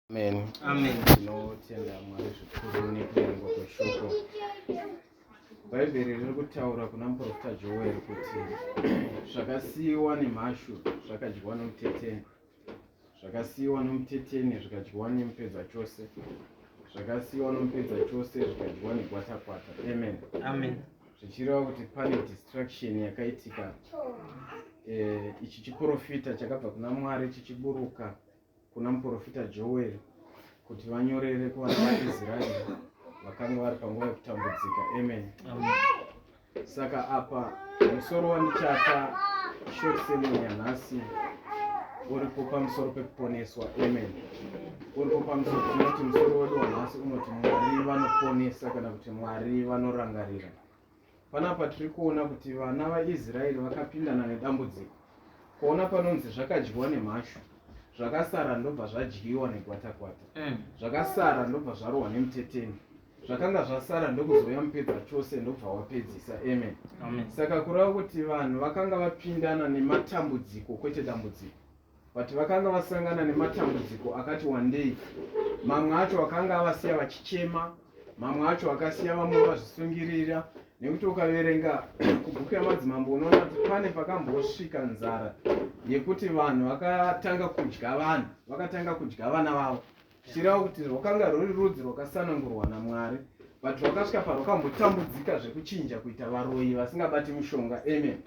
Amen. Amen. Tinotenda Mwari zvikuru nekuverengwa kweshoko. Bhaibheri riri kutaura kuna muprofita Joel kuti zvakasiyiwa nemhashu zvakadyiwa nomuteteni, zvakasiyiwa nomuteteni zvikadyiwa nemupedza chose, zvakasiyiwa nomupedza chose zvikadyiwa negwatakwata. Amen. Amen. Zvichireva kuti pane destruction yakaitika. Eh, ichi chiprofita chakabva kuna Mwari chichiburuka kuna muprofita Joeri kuti vanyorere kuvana vaIsraeri vakanga vari panguva yekutambudzika. Amen. Amen. Saka apa musoro wandichapa short sermon yanhasi uripo pamusoro pekuponeswa. Amen. Uripo pamusoro, tinoti musoro wedu wanhasi unoti Mwari vanoponesa kana kuti Mwari vanorangarira. Panapa tiri kuona kuti vana vaIsraeri vakapindana nedambudziko. Kuona panonzi zvakadyiwa nemhashu, zvakasara ndobva zvadyiwa negwatakwata. Zvakasara ndobva zvarohwa nemuteteni. Zvakanga zvasara ndokuzouya mupedza chose ndobva wapedzisa. Amen. Amen. Saka kureva kuti vanhu vakanga vapindana nematambudziko kwete dambudziko. But vakanga vasangana nematambudziko akati wandei. Mamwe acho akanga avasiya vachichema, mamwe acho akasiya vamwe vazvisungirira, nekuti ukaverenga kubhuku yaMadzimambo unoona kuti pane pakambosvika nzara yekuti vanhu vakatanga kudya vanhu, vakatanga kudya vana vavo. Zvichireva kuti rwakanga rwuri rudzi rwakasanangurwa naMwari, but rwakasvika parwakambotambudzika zvekuchinja kuita varoyi vasingabati mushonga. Amen.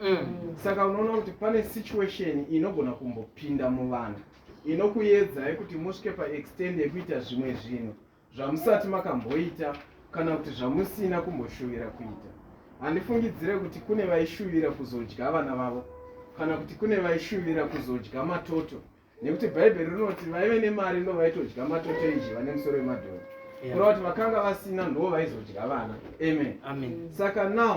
Saka unoona kuti pane situation inogona kumbopinda muvanhu inokuyedzai kuti musvike paextend yekuita zvimwe zvinhu zvamusati makamboita kana kuti zvamusina kumboshuvira kuita. Handifungidzire kuti kune vaishuvira kuzodya vana vavo kana kuti kune vaishuvira kuzodya matoto, nekuti Bhaibheri rinoti vaive nemari ndo vaitodya matoto enjiva nemusoro wemadhongi. Kureva kuti vakanga vasina ndo vaizodya vana. Amen. Amen. Saka now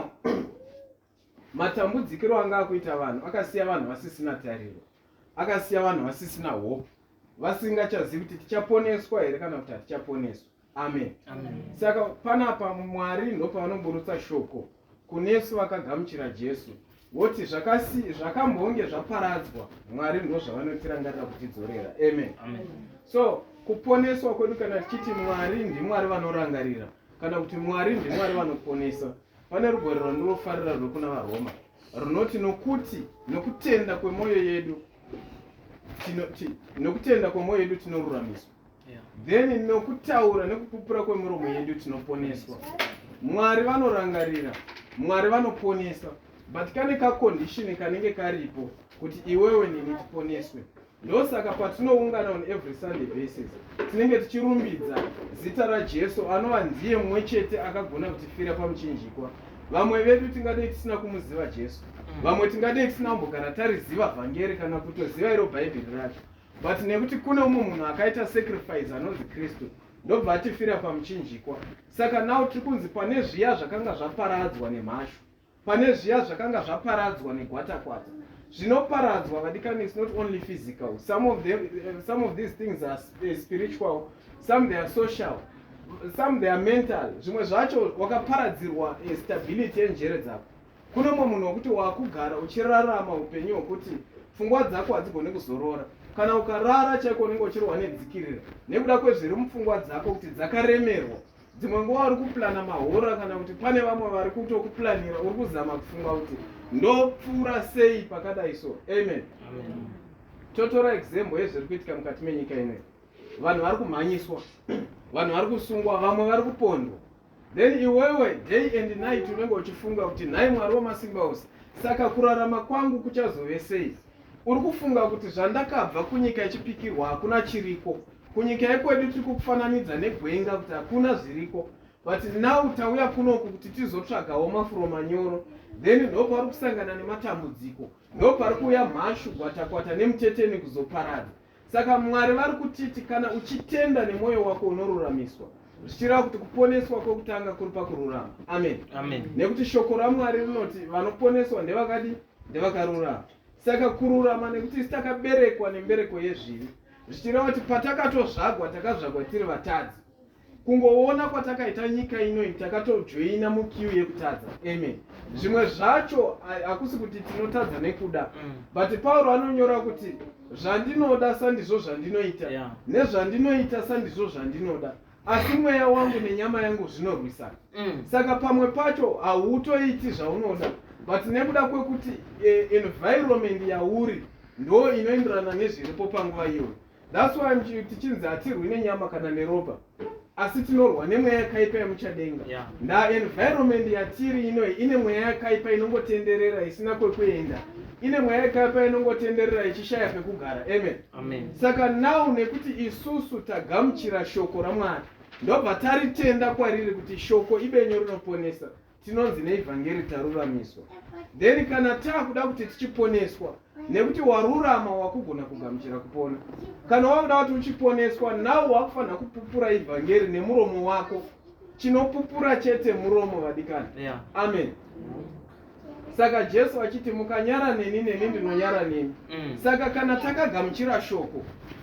matambudzikiro anga akuita vanhu akasiya vanhu vasisina tariro, akasiya vanhu vasisina hope, vasingachazivi kuti tichaponeswa here kana kuti hatichaponeswa. Amen. Amen. Saka panapa Mwari ndopavanoburutsa shoko kunesu vakagamuchira Jesu, voti zvakambonge zvaparadzwa, Mwari ndozvavanotirangarira kutidzorera. Amen. Amen. So kuponeswa kwedu, kana tichiti Mwari ndiMwari vanorangarira kana kuti Mwari ndiMwari vanoponesa, pane rugwaro rwandinofarira rwekuna vaRoma runoti nokuti nokutenda kwemwoyo yedu nokutenda kwemwoyo yedu tinoruramiswa, then nokutaura nekupupura kwemiromo yedu tinoponeswa. Mwari vanorangarira, Mwari vanoponesa, but kane kacondition kanenge karipo kuti iwewe neni tiponeswe. Ndosaka patinoungana on every Sunday basis tinenge tichirumbidza zita raJesu anova ndiye mumwe chete akagona kutifira pamuchinjikwa. Vamwe vedu tingadei tisina kumuziva Jesu, vamwe tingadei tisina kumbogara tariziva vhangeri kana kutoziva iro Bhaibheri racho, but nekuti kune umwe munhu akaita sacrifice anonzi Kristu ndobva atifira pamuchinjikwa. Saka now tiri kunzi pane zviya zvakanga zvaparadzwa nemhashu, pane zviya zvakanga zvaparadzwa negwatakwata. Zvinoparadzwa vadikani is not only physical. Some of them, some of these things are spiritual, some they are social, some they are mental. Zvimwe zvacho wakaparadzirwa stability yenjere dzako. Kune mumwe munhu wekuti wakugara uchirarama upenyu hwekuti pfungwa dzako hadzigoni kuzorora. Kana ukarara chaiko unenge uchirohwa nedzikirira nekuda kwezviri mupfungwa dzako kuti dzakaremerwa. Dzimwe nguva uri kuplana mahora kana kuti pane vamwe vari kutokuplanira, uri kuzama kufunga kuti ndopfuura sei pakadai so. Amen. Amen. Totora example yezviri kuitika mukati menyika ino. Vanhu vari kumhanyiswa, vanhu vari kusungwa, vamwe vari kupondwa. Then iwewe day and night unenge uchifunga kuti nhai Mwari wamasimba ose, saka kurarama kwangu kuchazove sei? Uri kufunga kuti zvandakabva kunyika yechipikirwa hakuna chiriko. Kunyika yekwedu tiri kukufananidza negwenga kuti hakuna zviriko. But now tauya kunoku kuti tizotsvagawo mafuro manyoro. Then ndopari kusangana nematambudziko, ndopari kuuya mhashu, gwatakwata nemuteteni kuzoparadza. Saka Mwari vari kutiti kana uchitenda nemwoyo wako unoruramiswa, zvichireva kuti kuponeswa kwekutanga kuri pakururama. Amen. Amen. Nekuti shoko raMwari rinoti vanoponeswa ndevakadi ndevakarurama. Saka kururama nekuti isu takaberekwa nembereko yezvivi, zvichireva kuti patakatozvagwa takazvagwa tiri vatadzi. Kungoona kwatakaita nyika inoyi takatojoina mukiu yekutadza. Amen. Zvimwe zvacho hakusi kuti tinotadza nekuda. But Pauro anonyora kuti zvandinoda sandizvo zvandinoita nezvandinoita sandizvo zvandinoda. Asi mweya wangu nenyama yangu zvinorwisana. Saka pamwe pacho hautoiti zvaunoda but nekuda kwekuti environment yauri ndo inoenderana nezviripo panguva iyoyo. That's why tichinzi hatirwi nenyama kana neropa asi tinorwa nemweya yakaipa yemuchadenga. Nda environment yatiri inoyi ine mweya yakaipa inongotenderera isina kwekuenda, ine mweya yakaipa inongotenderera ichishaya pekugara. Amen. Amen. Saka now nekuti isusu tagamuchira shoko raMwari ndobva taritenda kwariri kuti shoko ibenyu rinoponesa, tinonzi neivhangeri taruramiswa. Then kana takuda kuti tichiponeswa, nekuti warurama wakugona kugamuchira kupona. Kana wakuda kuti uchiponeswa, now wakufanira kupupura ivhangeri nemuromo wako. Chinopupura chete muromo, vadikani. Amen. Saka Jesu achiti mukanyara neni, neni ndinonyara nemi. Saka kana takagamuchira shoko,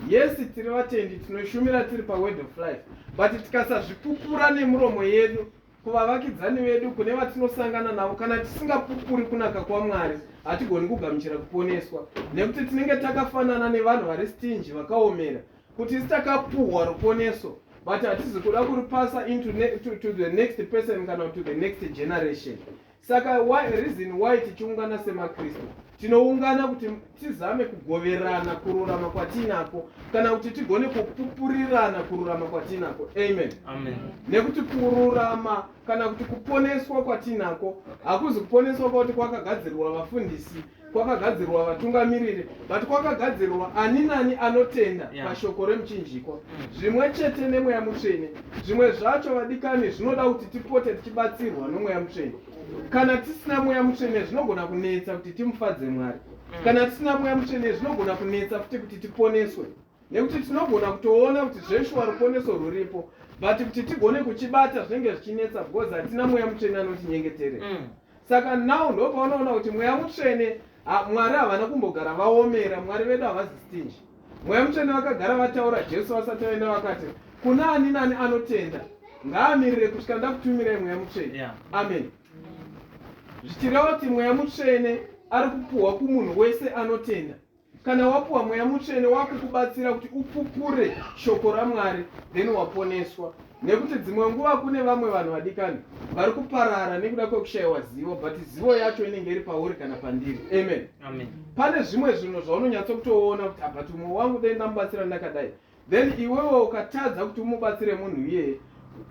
yes tiri vatendi, tinoshumira tiri paWord of Life, but tikasazvipupura nemuromo yedu kuvavakidzani vedu, kune vatinosangana navo, kana tisingapupuri kunaka kwaMwari, hatigoni kugamuchira kuponeswa, nekuti tinenge takafanana nevanhu vari stingy, vakaomera, kuti isi takapuhwa ruponeso but hatizi kuda kuripasa into to the next person kana to the next generation. Saka reason why tichiungana semaKristu, tinoungana kuti tizame kugoverana kururama kwatinako, kana kuti tigone kupupurirana kururama kwatinako. Amen. Amen. Nekuti kururama kana kuti kuponeswa kwatinako hakuzi kuponeswa kwakuti kwakagadzirirwa vafundisi, kwakagadzirirwa vatungamiriri, but kwakagadzirirwa ani nani anotenda pashoko remuchinjikwa. Zvimwe chete nemweya mutsvene. Zvimwe zvacho vadikani zvinoda kuti tipote tichibatsirwa nomweya mutsvene. Kana tisina mweya mutsvene zvinogona kunetsa kuti timufadze Mwari. Kana tisina mweya mutsvene zvinogona kunetsa futi kuti tiponeswe, nekuti tinogona kutoona kuti zveshuwa ruponeso rwuripo, but kuti tigone kuchibata zvinenge zvichinetsa because hatina mweya mutsvene anotinyengeterera. Saka now ndopaunoona kuti mweya mutsvene, Mwari havana kumbogara vaomera. Mwari vedu havazi stingy. Mweya mutsvene vakagara vataura Jesu vasati vaenda, vakati kuna ani nani anotenda ngaamirire kusvika ndakutumirai mweya mutsvene. Amen. Zvichireva kuti mweya mutsvene ari kupuhwa kumunhu wese anotenda. Kana wapuwa mweya mutsvene wakukubatsira kuti upupure shoko raMwari, then waponeswa. Nekuti dzimwe nguva kune vamwe vanhu vadikani vari kuparara nekuda kwekushayiwa zivo, but zivo yacho inenge iri pauri kana pandiri. Amen. Amen. Pane zvimwe zvinhu zvaunonyatsokutoona kuti but umwe wangu dai ndamubatsira ndakadai, then iwewe ukatadza kuti umubatsire munhu iyeye,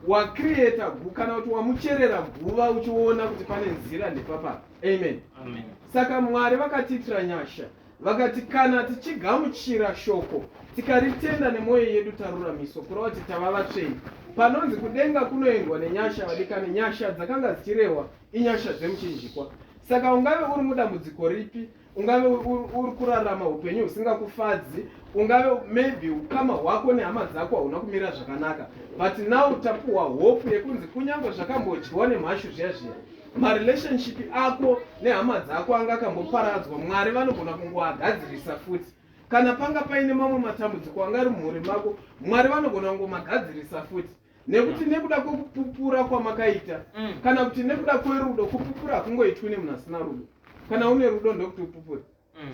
wacreata kana kuti wamucherera guva uchiona kuti pane nzira ndepapapa. Amen. Amen. Saka Mwari vakatiitira nyasha, vakati kana tichigamuchira shoko tikaritenda nemwoyo yedu taruramiswa, kureva kuti tava vatsvene. Panonzi kudenga kunoendwa nenyasha, vadikani, nyasha dzakanga dzichirehwa inyasha dzemuchinjikwa. Saka ungave uri mudambudziko ripi, ungave uri kurarama upenyu husingakufadzi, ungave maybe ukama hwako nehama dzako hauna kumira zvakanaka, but now tapuhwa hope yekunzi kunyange zvakambodyiwa nemhashu zviya zviya, marelationship ako nehama dzako anga akamboparadzwa, Mwari vanogona kungoagadzirisa futi. Kana panga paine mamwe matambudziko anga ari mumhuri mako, Mwari vanogona kungomagadzirisa futi, nekuti nekuda kwekupupura kwamakaita, kana kuti nekuda kwerudo. Kupupura hakungoitwi nemunhu asina rudo. Kana une rudo ndokuti upupure.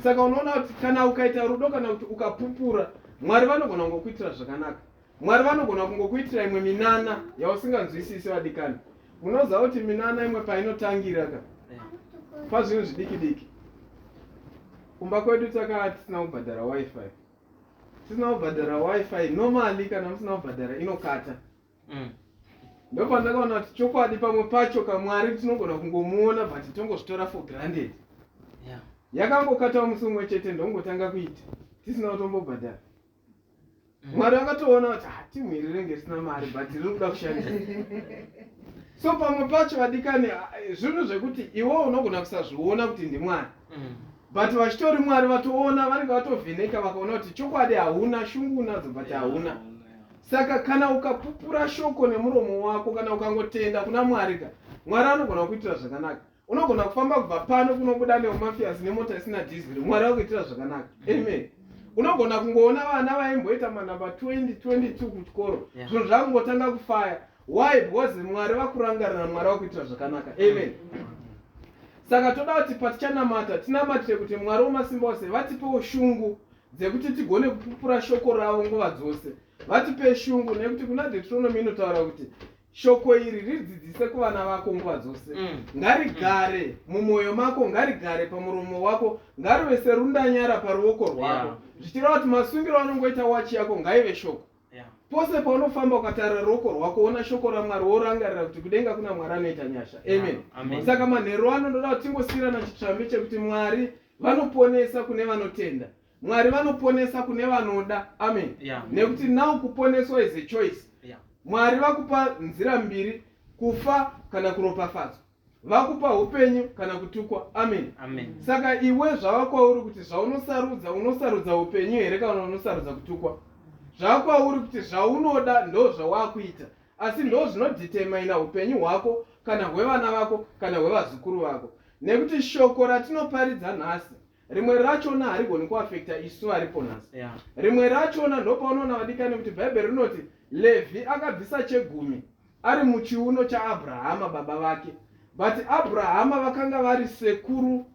Saka unoona kuti kana ukaita rudo kana kuti ukapupura, Mwari vanogona kungokuitira zvakanaka. Mwari vanogona kungokuitira imwe minana yausinganzwisisi. Vadikani, munoziva kuti minana imwe painotangira ka pazvinhu zvidiki diki. Kumba kwedu takaa tisina kubhadhara WiFi, tisina kubhadhara WiFi. Normally kana musina kubhadhara inokata. Ndopandakaona kuti chokwadi pamwe pacho kaMwari tinogona kungomuona but tongozvitora for granted. Yakangokatawo musi umwe chete, ndongotanga kuita tisina kutombobhadhara. Mwari vakatoona kuti timu iri renge risina mari but riri kuda kushandisa. So pamwe pacho vadikani, zvinhu zvekuti iwe unogona kusazviona kuti ndiMwari, but vachitori Mwari vatoona, vanenge vatovheneka vakaona kuti chokwadi hauna shungu unadzo but hauna. Saka kana ukapupura shoko nemuromo wako, kana ukangotenda kuna Mwari ka, Mwari anogona kuitira zvakanaka. Unogona kufamba kubva pano kunobuda neUmafias nemota isina dhiziri, Mwari vakuitira zvakanaka. Amen. Unogona kungoona vana vaimboita manamba 20 22 kuchikoro, zvinhu zvakungotanga kufaya. Why? Because Mwari vakurangarira, Mwari vakuitira zvakanaka. Amen. Saka toda kuti patichanamata tinamatire kuti Mwari wemasimba ose vatipewo shungu dzekuti tigone kupupura shoko ravo nguva dzose. Vatipe shungu, nekuti kuna Deuteronomy inotaura kuti shoko iri ridzidzise kuvana vako nguva dzose. Ngarigare mumwoyo mako, ngarigare pamuromo wako, ngarive serundanyara paruoko rwako. Zvichireva kuti masungiro anongoita wachi yako ngaive shoko. Pose paunofamba ukatarira ruoko rwako, ona shoko raMwari, worangarira kuti kudenga kuna Mwari anoita nyasha. Amen. Amen. Saka manheru ano ndoda kuti tingosiyirana chitsvambe chekuti Mwari vanoponesa kune vanotenda, Mwari vanoponesa kune vanoda. Amen. Nekuti now kuponeswa is a choice. Mwari vakupa nzira mbiri, kufa kana kuropafadzwa, vakupa upenyu kana kutukwa. Amen. Amen. Saka iwe zvava kwauri kuti zvaunosarudza, unosarudza upenyu here kana unosarudza kutukwa? Zvava kwauri kuti zvaunoda ndo zvawakuita, asi ndo zvinodetermina upenyu hwako kana hwevana vako kana hwevazukuru vako, nekuti shoko ratinoparidza nhasi, rimwe rachona harigoni kuafekta isu varipo nhasi. Rimwe rachona ndopaunoona, vadikani, kuti Bhaibheri rinoti Levhi akabvisa chegumi ari muchiuno chaAbrahama baba vake, but Abrahama vakanga vari sekuru,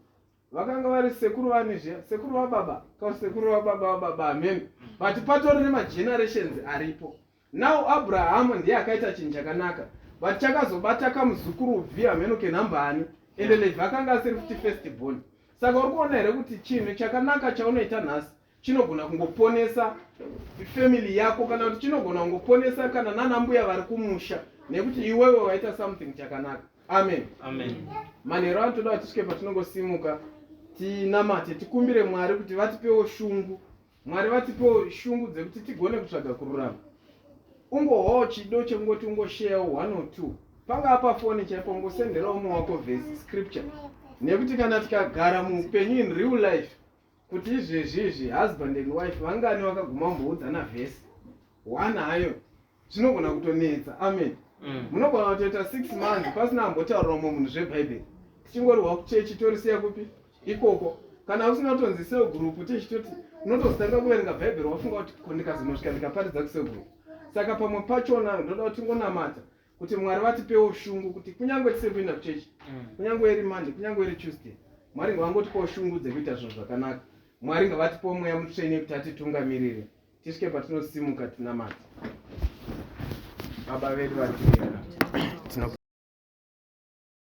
vakanga vari sekuru vani zviya, sekuru vababa ka sekuru vababa vababa, amen. But patori nemagenerations aripo. Now Abrahamu ndiye akaita chinhu chakanaka, but chakazobata kamuzukuru bvi, hameno kenhambani, ende Levhi akanga asiri futi first born. Saka uri kuona here kuti chinhu chakanaka chaunoita nhasi chinogona kungoponesa family yako, kana kuti chinogona kungoponesa kana nana mbuya vari kumusha, nekuti iwewe waita something chakanaka? Amen. Amen. Manheru ano toda kuti tisvike patinongosimuka tinamate, tikumbire Mwari kuti vatipewo shungu. Mwari vatipewo shungu dzekuti tigone kutsvaga kururama. Ungohwawo chido chekungoti ungosheyawo one or two, pangaa pafoni chaipo, ungosenderawo umwe wako verse, scripture, nekuti kana tikagara muupenyu in real life, kuti izvezvi izvi husband and wife vangani vakaguma kumboudzana verse one hayo? Zvinogona kutonetsa. Amen. Munogona kutoita 6 months pasina ambotaurira umwe munhu zvebhaibheri, tichingorihwa kuchechi, torisiya kupi ikoko. Kana usina kutonzi cell group, tichitoti unotozotanga kuverenga Bhaibheri wafunga kuti ko ndikazonosvika ndikaparidza kucell group. Saka pamwe pachona ndoda kuti tingonamata kuti Mwari vatipewo shungu, kuti kunyange tisiri kuenda kuchechi, kunyange iri Monday, kunyange iri Tuesday, Mwari ngavangotipawo shungu dzekuita zvinhu zvakanaka. Mwari ngavatipewo Mweya Mutsvene kuti atitungamirire tisvike patinosimuka tinamata. Baba vedu vari kudenga.